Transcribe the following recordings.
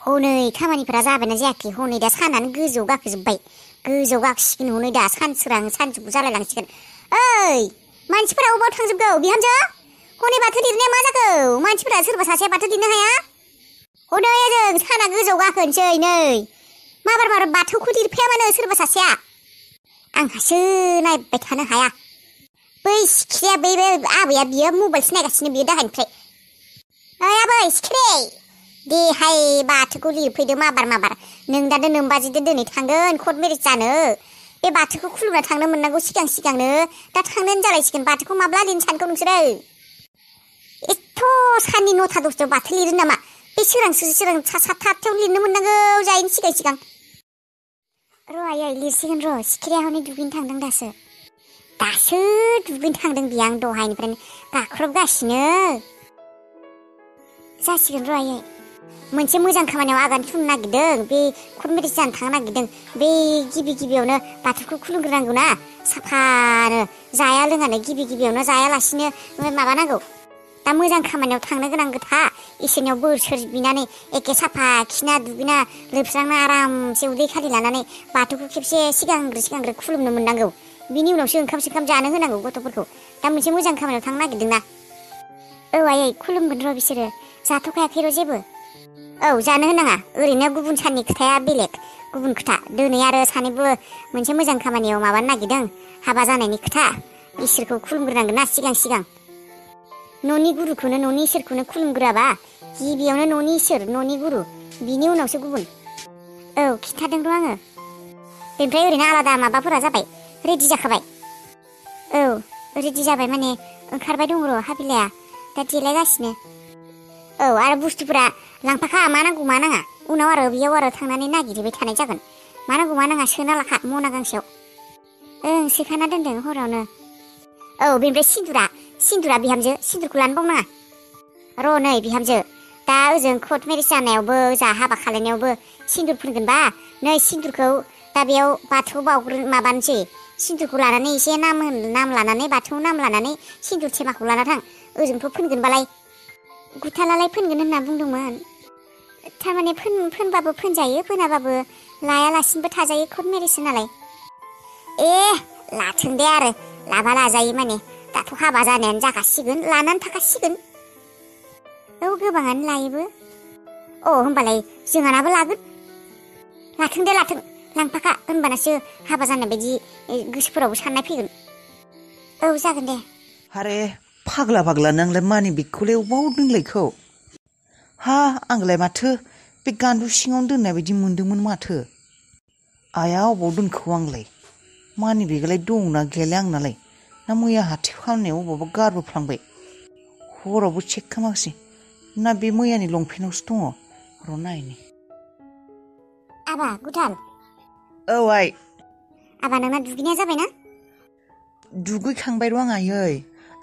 हनै खामानिफोरा जाबायना जायाखै हनै दा सानानो गोजौआव गाखोजोब्बाय गोजौआव गाखोसिगोन हनै दा सानसोरां सानजौफु जालायलांसिगोन ओइ मानसिफोरा अबाव थांजोबगौ बिहामजो हनै बाथौ लिरनाया मा जागौ मानसिफोरा सोरबा सासेया बाथौ लिरनो हाया हनै ओजों साना गोजौआव गाखोनोसै नै माबार बाथौखौ लिरफाया मानो सोरबा सासेया आंहासो नायबाय थानो हाया बै सिखिरिया बै आबैया बियो मबाइलसो नायगासिनो बियो दाहायनिफ्राय ओइ आबै सिखिरि देहाय बाथौखौ लिरफैदो माबार नों दा नोमबाजिदो दिनै थांगोन कर्ट मेरिज जानो बे बाथौखौ खुलुमना थांनो मोननांगौ सिगांनो दा थांनोनो जालायसिगोन बाथौखौ माब्ला लिरनो सानखौ नोंसोरो एथ' साननि 9टा 10टायाव बाथौ लिरो नामा बे सोरां 7टा 8टायाव लिरनो मोननांगौ जायैनि सिगां र' आयै लिरसिगोन र' सिखिरिया हनै दुगैनो थांदों दासो दुगैनो थांदों बियो आं दहायनिफ्रायनो गाख्रबगासिनो जासिगोन र' आयै मोनसे मोजां खामानियाव आगान सुरनो नागिरदों बे कर्ट मेरिज जानो थांनो नागिरदों बे गिबियावनो बाथौखौ खुलुमग्रोनांगौना साफानो जाया लोङानो गिबियावनो जायालासिनो माबानांगौ दा मोजां खामानियाव थांनो गोनां खोथा इसोरनियाव बोर सोर बिनानै एखे साफा खिना दुगैना लोबस्रांना आरामसे उदै खालि लानानै बाथौखौ खेबसे सिगांग्रो खुलुमनो मोननांगौ बिनि उनावसो ओंखाम जानो होनांगौ गथ'फोरखौ दा मोनसे मोजां खामानियाव थांनो नागिरदोंना औ आयै खुलुमगोन र' बिसोरो जाथ'खायाखै र' जेबो औ जानो होनाङा ओरैनो गुबुन साननि खोथाया बेलेग गुबुन खोथा दिनै आरो सानैबो मोनसे मोजां खामानियाव माबानो नागिरदों हाबा जानायनि खोथा इसोरखौ खुलुमग्रोनांगोन ना सिगां न'नि गुरुखौनो न'नि इसोरखौनो खुलुमग्रोआबा गिबियावनो न'नि इसोर न'नि गुरु बिनि उनावसो गुबुन औ खिन्थादों र' आङो बेनिफ्राय ओरैनो आलादा माबाफोरा जाबाय रेडि जाखाबाय औ रेडि जाबाय माने ओंखारबाय दं र' हाबिलाया दा देलायगासिनो औ आरो बुस्थुफोरा लांफाखा मा नांगौ मा नाङा उनाव आरो बेयाव आरो थांनानै नागिरहैबाय थानाय जागोन मा नांगौ मा नाङा सोना लाखा मना गांसेयाव ओं सोखाना दोनदों हरावनो औ बेनिफ्राय सिन्दुरा बिहामजो सिन्दुरखौ लानो बावनाङा र' नै बिहामजो दा ओजों कर्ट मेरिज जानायावबो जा हाबा खालायनायावबो सिन्दुर फोनगोनबा नै सिन्दुरखौ दा बेयाव बाथौ माबानोसै सिन्दुरखौ लानानै एसे नाम लानानै बाथौ नाम लानानै सिन्दुर थेमाखौ लाना थां ओजोंथ' फोनगोनबालाय गुथालालाय फोनगोन होनना बुंदोंमोन थारमाने फोनबाबो फोनजायो फोनाबाबो लायालासिनोबो थाजायो कर्ट मेरिज नालाय लाथों दे आरो लाबा लाजायो माने दाथ' हाबा जानायानो जाखासिगोन लानानै थाखासिगोन औ गोबाङानो लायोबो होमबालाय जोंहानाबो लागोन लाथों दे लांफाखा होनबानासो हाबा जानाय बायदि गोसोफोरावबो साननाय फैगोन औ जागोन दे आरे फाग्ला नोंलाय मानि बेगखौलाय अबाव दोनलायखौ हा आंलाय माथो बे गान्दु सिङावनो दोननाय बायदि मोनदोंमोन माथो आया अबाव दोनखौ आंलाय मानि बेगालाय दंना गैयालाय आंनालाय ना मैया हाथायाव खालामनायाव अबावबा गारबोफ्लांबाय हरावबो चेक खालामाखिसै ना बे मैयानि लंपेन्टआवसो दङ र' नायनि आबा गुथाल औ आइ आबा नोंना दुगैनाया जाबायना दुगैखांबाय र' आं आयै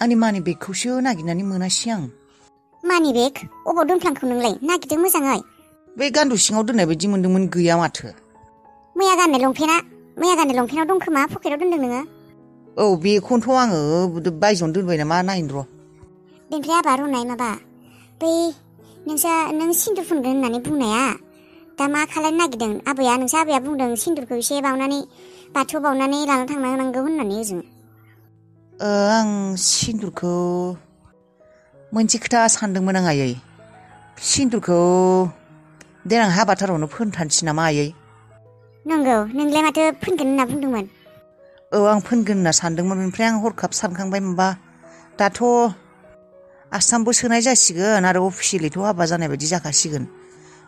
आंनि मानि बेगखौसो नागिरनानै मोनासै आं मानि बेग अबाव दोनफ्लांखो नोंलाय नागिरदों मोजाङै बे गान्दु सिङाव दोननाय बायदि मोनदोंमोन गैया माथो मैया गाननाय लंपेन्टआव दं खोमा पकेटाव दोनदों नोङो औ बेखौनोथ' आङो बायजोआवनो दोनबाय नामा नायनो र' बेनिफ्राय आबा रुनाय माबा बै नों सिन्दुर फुनगोन होननानै बुंनाया दा मा खालायनो नागिरदों आबैया बुंदों सिन्दुरखौ एसे बावनानै बाथौआव बावनानै लाना थांना होनांगौ होननानै ओजों आं सिन्दुरखौ मोनसे खोथा सानदोंमोन आं आयै सिन्दुरखौ देनां हाबाथारावनो फोनथारनोसै नामा आयै नंगौ नोंलाय माथो फोनगोन होनना बुंदोंमोन औ आं फोनगोन होनना सानदोंमोन ओमफ्राय आं हरखाब सानखांबाय माबा दाथ' आसामबो सोनाय जासिगोन आरो अफिसियेलिथ' हाबा जानाय बायदि जाखासिगोन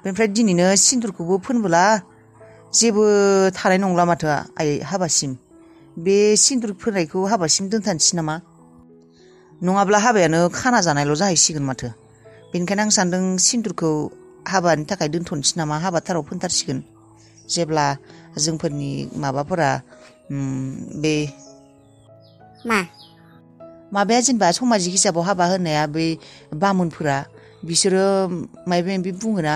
बेनिफ्राय दिनैनो सिन्दुरखौबो फोनबोला जेबो थानाय नंला माथो आयै हाबासिम बे सिन्दुर फोननायखौ हाबासिम दोनथारनोसै नामा नङाब्ला हाबायानो खाना जानायल' जाहैसिगोन माथो बेनिखायनो आं सानदों सिन्दुरखौ हाबानि थाखाय दोनथ'नोसै नामा हाबाथाराव फोनथारसिगोन जेब्ला जोंफोरनि माबाफोरा बे माबाया जेनेबा समाजिक हिसाबाव हाबा होनाया बै बामोनफोरा बिसोरो माबा माबि बुङोना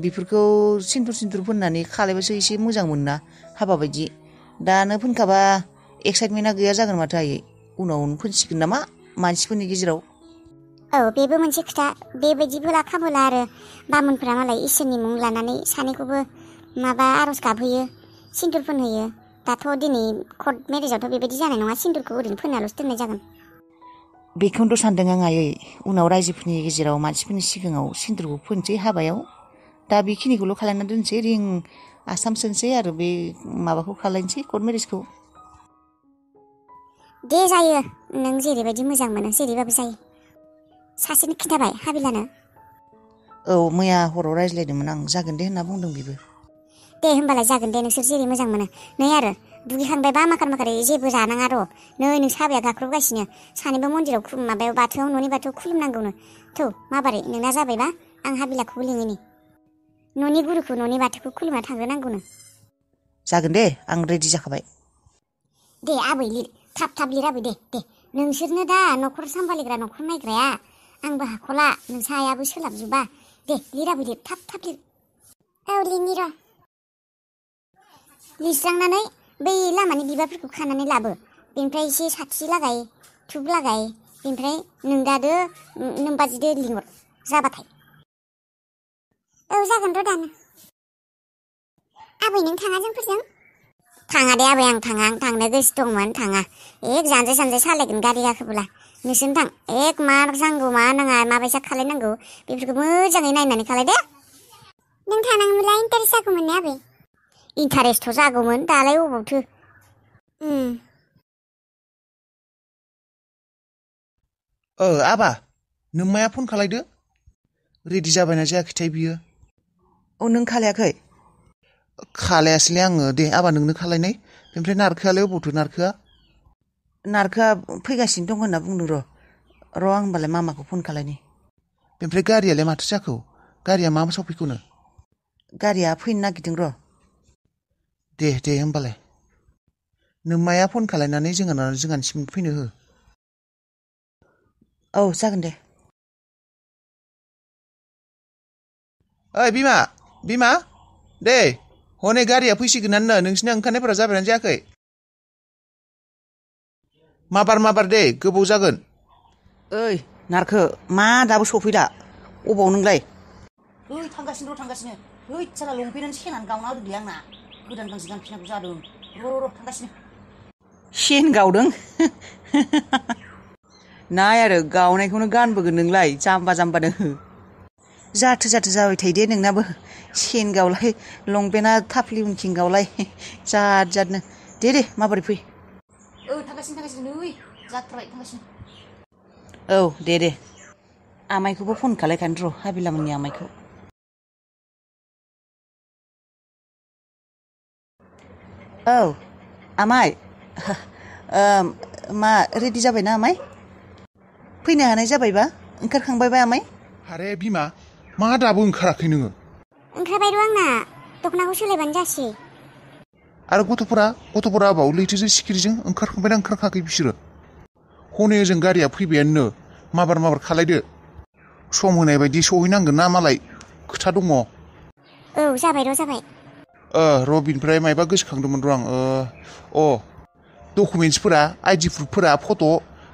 बेफोरखौ सिन्दुर फोननानै खालायबासो एसे मोजां मोनोना हाबा बायदि दानो फोनखाबा एक्साइटमेन्टआ गैया जागोन माथो आयै उनावनो फोनसिगोन नामा मानसिफोरनि गेजेराव औ बेबो मोनसे खोथा बेबायदिबोला खाबोला आरो बामुनफोरा मालाय इसोरनि मुं लानानै सानैखौबो माबा आर'ज गाबहैयो सिन्दुर फोनहैयो दाथ' दिनै कर्ट मेरेजावथ' बेबायदि जानाय नङा सिन्दुरखौ ओरैनो फोननाल'सो दोननाय जागोन बेखौनोथ' सानदों आं आयै उनाव रायजोफोरनि गेजेराव मानसिफोरनि सिगाङाव सिन्दुरखौ फोनसै हाबायाव दा बेखिनिखौल' खालामना दोनसै रिं आसाम सोनसै आरो बे माबाखौ खालायनोसै कर्ट मेरेजखौ दे जायो नों जेरैबायदि मोजां मोनो जेरैबाबो जायो सासेनो खिन्थाबाय हाबिलानो औ मैया हराव रायज्लायदोंमोन आं जागोन दे होनना बुंदों बेबो दे होमबालाय जागोन दे नोंसोर जेरै मोजां मोनो नै आरो दुगैखांबायबा माखार माखारै जेबो जानाङा र' नै नों साबाया गाख्रबगासिनो सानैबो मन्दिराव माबायाव बाथौआव न'नि बाथौआव खुलुमनांगौनो थौ माबारै नोंना जाबायबा आं हाबिलाखौबो लिङोनि न'नि गुरुखौ न'नि बाथौखौ खुलुमना थांग्रोनांगौनो जागोन दे आं रेडि जाखाबाय दे आबै लिर थाब थाब लिर आबै दे नोंसोरनो दा न'खर सामलायग्रा न'खर नायग्राया आंबो हाख'ला नोंसा आयाबो सोलाबजोबा दे लिर आबै लिर थाब थाब लिर औ लिरनि र' लिरस्रांनानै बै लामानि बिबारफोरखौ खानानै लाबो बेनिफ्राय एसे साथि लागाय धुप लागाय बेनिफ्राय नोंदादो नोमबाजिदो लिंहर जाबाथाय औ जागोन र' दानो आबै नों थाङा जोंफोरजों थाङा दे आबै आं थांनो गोसो दंमोन थाङा एक जानजाय सानजाय सालायगोन गारि गाखोबोला नोंसोरनो थां एक मा नांगौ मा नाङा माबायसा खालायनांगौ बेफोरखौ मोजाङै नायनानै खालाय दे नों थानांगौला इन्टारेस्ट जागौमोन ने आबै इन्टारेस्टथ' जागौमोन दालाय अबावथो आबा नोम्माया फन खालायदो रेडि जाबायना जायाखैथाय बियो औ नों खालायाखै खालायासैलै आङो दे आबा नोंनो खालायनाय ओमफ्राय नारखोआलाय अबावथो नारखोआ फैगासिनो दं होनना बुंदों र' आं होमबालाय मामाखौ फन खालायनि ओमफ्राय गारियालाय माथो जाखो गारिया मा सफैखोनो गारिया फैनो नागिरदों र' दे होमबालाय नोम्माया फन खालायनानै जोंहानिसिम फैनो हो औ जागोन दे ओइ बिमा दे हनै गारिया फैसिगोनानो नोंसिना ओंखारनायफोरा जाबायानो जायाखै माबार दे गोबाव जागोन ओइ नारखो मा दाबो सफैदा अबाव नोंलाय ओइ थांगासिनो ओइ साला लंपेन्टानो सेनानै गावना होदोंलै आंना गोदान गांसे गानफिननांगौ जादों र' थांगासिनो सेन गावदों नाय आरो गावनायखौनो गानबोगोन नोंलाय जाम्बानो जाथो जाबाय थायो दे नोंनाबो सेन गावलाय लंपेन्टआ थाफ्लि उनथिं गावलाय जादनो दे माबोरै फै थांगासिनो नै जाथ्राबाय थांगासिनो औ दे आमाइखौबो फन खालायखानो र' हाबिलामोननि आमाइखौ औ आमाइ मा रेडि जाबायना आमाइ फैनो हानाय जाबायबा ओंखारखांबायबा आमाइ आरे बिमा मा दाबो ओंखाराखै नोङो ओंखारबाय र' आंना दख'नाखौ सोलायबानो जासै आरो गथ'फोरा आबाव लैथोजों सिखिरिजों ओंखारखांबायना ओंखारखाखै बिसोरो हनै ओजों गारिया फैबायानो माबार खालायदो सम होनाय बायदि सहैनांगोन ना मालाय खोथा दङ औ जाबाय बिनिफ्राय मायबा गोसोखांदोंमोन र' आं डकुमेन्टसफोरा आइडि प्रुफफोरा फट'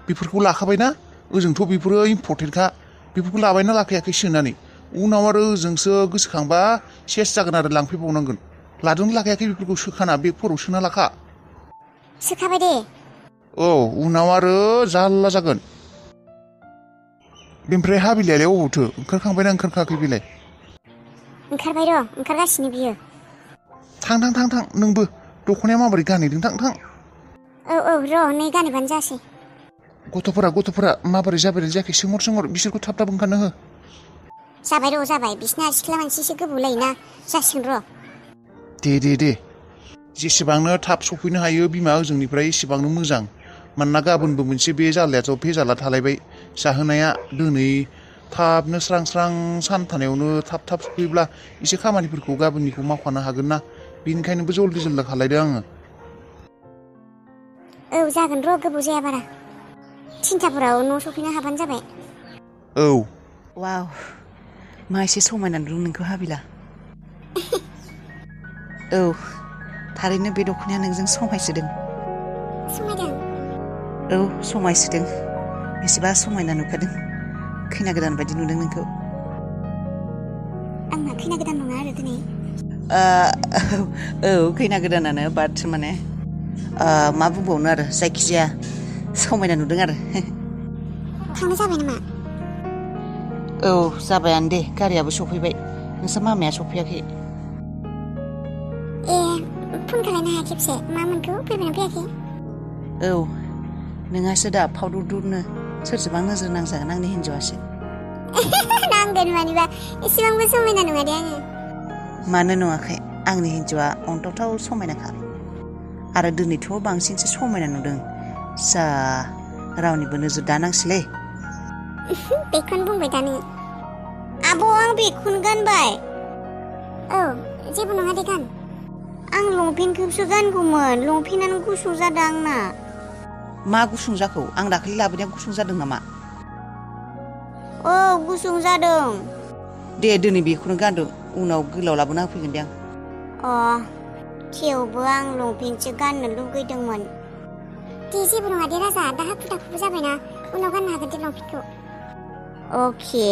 बेफोरखौ लाखाबायना ओजोंथ' बेफोरो इम्परटेन्टखा बेफोरखौ लाबायना लाखायाखै सोनानै उनाव आरो ओजोंसो गोसोखांबा सेस जागोन आरो लांफैबावनांगोन लादोंना लाखायाखै बेफोरखौ सोखाना बेगफोराव सोना लाखा सोखाबाय दे औ उनाव आरो जारला जागोन बेनिफ्राय हाबिलायालाय अबावथो ओंखारखांबायना ओंखारखायाखै बेलाय ओंखारबाय र' ओंखारगासिनो बियो थां नोंबो दख'नाया माबोरै गानहैदों थां औ र' नै गानहैबानो जासै गथ'फोरा माबोरै जाबायना जायाखै सोंहर बिसोरखौ थाब ओंखारनो हो जाबाय बिसिना सिख्ला मानसिसो गोबाव लायोना जासिगोन र' दे जेसेबांनो थाब सफैनो हायो बिमा ओजोंनिफ्राय एसेबांनो मोजां मानोना गाबोनबो मोनसे बे जालायाथ' भेजाला थालायबाय जाहोनाया दिनै थाबनो स्रां सान थानायावनो थाब सफैब्ला एसे खामानिफोरखौ गाबोननिखौ मावखानो हागोन ना बेनिखायनोबो जल्दि खालायदो आङो औ जागोन र' गोबाव जाया बारा 3टाफोराव न' सफैनो हाबानो जाबाय औ वाव मा एसे समायना नुदों नोंखौ हाबिला औ थारैनो बे दख'नाया नोंजों समायसोदों समायदों औ समायसोदों बेसेबा समायना नुखादों खैना गोदान बायदि नुदों नोंखौ। आंना खैना गोदान नङा आरो दिनै। औ खैना गोदानानो बाट माने मा बुंबावनो आरो जायखिजाया समायना नुदों आरो। थांनो जाबाय नामा? औ जाबायानो दे गारियाबो सफैबाय। नोंसा मामाया सफैयाखै? ए फन खालायनो हाया खेबसे मा मोनखौ फैबायना फैयाखै? औ नोंहासो दा फावदुरदुरनो सोरजोंबा नोजोर नांजागोन आंनि हिन्जावासो। नांगोन मानिबा एसेबांबो समायना नङा दे आङो। मानो नङाखै आंनि हिन्जावा अन्थावथाव समायनाखा आरो दिनैथ' बांसिनसो समायना नुदों। जा रावनिबो नोजोर दानांसैलै। बेखौनो बुंबाय दा नोङो। आब' आं बेखौनो गानबाय। औ जेबो नङा दे गान। आं लंपेन्टखौसो गानगौमोन लंपेन्टानो गुसुं जादों आंना। मा गुसुं जाखौ? आं दाखालि लाबोनाया गुसुं जादों नामा? औ गुसुं जादों। दे दिनै बेखौनो गानदो उनाव गोलाव लाबोना होफैगोन दे आं। अ थेवबो आं लंपेन्टसो गाननो लुगैदोंमोन। दे जेबो नङा दे राजा दा हाखु दाखुबो जाबायना उनाव गाननो हागोन दे लंपेन्टखौ। अके